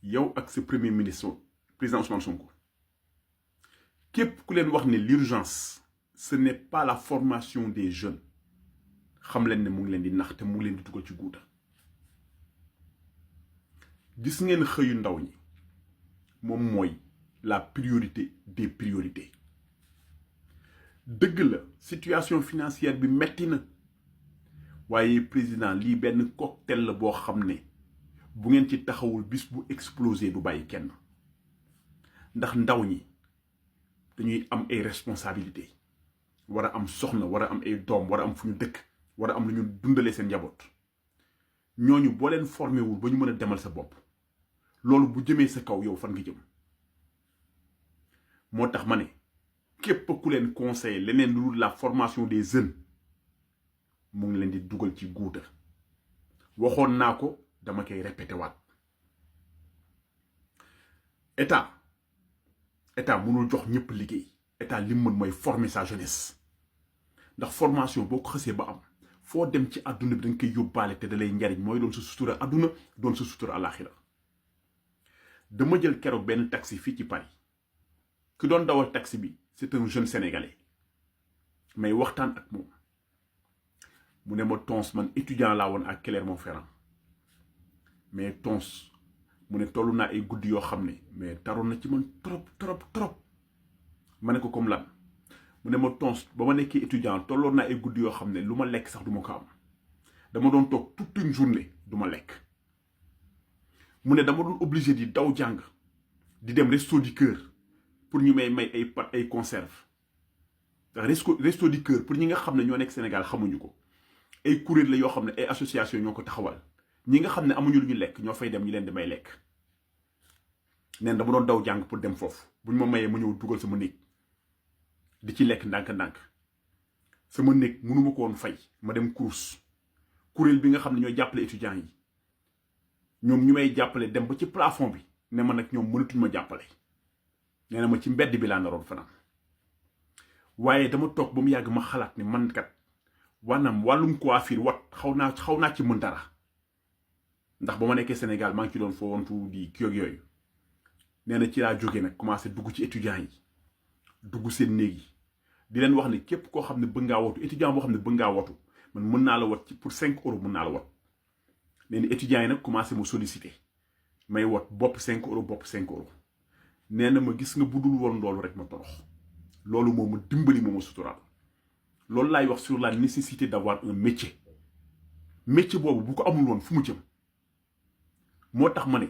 yow ak ce premier ministre président Ousmane Sonko képp ku leen wax ne l'urgence ce n'est pas la formation des jeunes xam leen ne mu ngi leen di nax te mu ngi leen di dugal ci guuta gis ngeen xëyu ndaw ñi moom mooy la priorité des priorités dëgg la situation financière bi metti na waaye président lii benn cocktail la boo xam ne bu ngeen ci taxawul bis bu explosé du bàyyi kenn ndax ndaw ñi dañuy am ay responsabilités war a am soxna war a am ay doom war a am fu ñu dëkk war a am lu ñu dundalee seen njaboot ñooñu boo leen formé wul ba ñu mën a demal sa bopp loolu bu jëmee sa kaw yow fan nga jëm moo tax ma ne képp ku leen conseiller leneen lu dul la formation des jeunes mu ngi leen di dugal ci guuta waxoon naa ko dama koy répété waat état mënul jox ñëpp liggéey état li mu mën mooy former sa jeunesse ndax formation boo ko xësee ba am foo dem ci àdduna bi dañ koy yóbbaale te da lay njariñ mooy doon sa sutura àdduna doon sa sutura àlaxira dama jël keroog benn taxi fii ci Paris ki doon dawal taxi bi c'est un jeune sénégalais may waxtaan ak moom mu ne ma Tons man étudiant laa woon ak Clermont-Ferrand mais Tons mu ne toll naa ay guddi yoo xam ne mais taroon na ci man trop ma ne ko comme lan mu ne ma Tons ba ma nekkee étudiant tolloon naa ay guddi yoo xam ne lu ma lekk sax du ma ko am dama doon toog toute une journée du ma lekk mu ne dama doon obligé di daw jàng di dem resto du cœur pour ñu may ay pat ay conserve resto du cœur pour ñi nga xam ne ñoo nekk Sénégal xamuñu ko ay kuréel la yoo xam ne ay association ñoo ko taxawal ñi nga xam ne amuñu lu ñu lekk ñoo fay dem ñu leen di may lekk neen dama doon daw jàng pour dem foofu buñ ma mayee ma ñëw dugal sama néeg di ci lekk ndànk-ndànk sama néeg mënuma ko woon fay ma dem course kuréel bi nga xam ne ñooy jàppale étudiants yi ñoom ñu may jàppale dem ba ci plafond bi ne ma nag ñoom mënatuñ ma jàppale nee na ma ci mbedd bi laa naroon fanaan waaye dama toog ba mu yàgg ma xalaat ne man kat waanaam wàllum coiffure xaw naa ci mën dara ndax ba ma nekkee Sénégal maa ngi ci doon foo wantu di kii ak yooyu nee na ci laa jógee nag commencé dugg ci étudiants yi dugg seen néeg yi di leen wax ne képp koo xam ne bëgg ngaa watu étudiant boo xam ne bëgg ngaa watu man mën naa la wat ci pour 5 euros mën naa la wat nee na étudiants yi nag commencé mu sollicité may wat bopp 5 euros bopp 5 euros nee na ma gis nga budul woon loolu rek ma torox loolu moo ma dimbali moo ma suturaal loolu laay wax sur la nécessité d'avoir un métier boobu bu ko amul woon fu mu jëm moo tax ma ne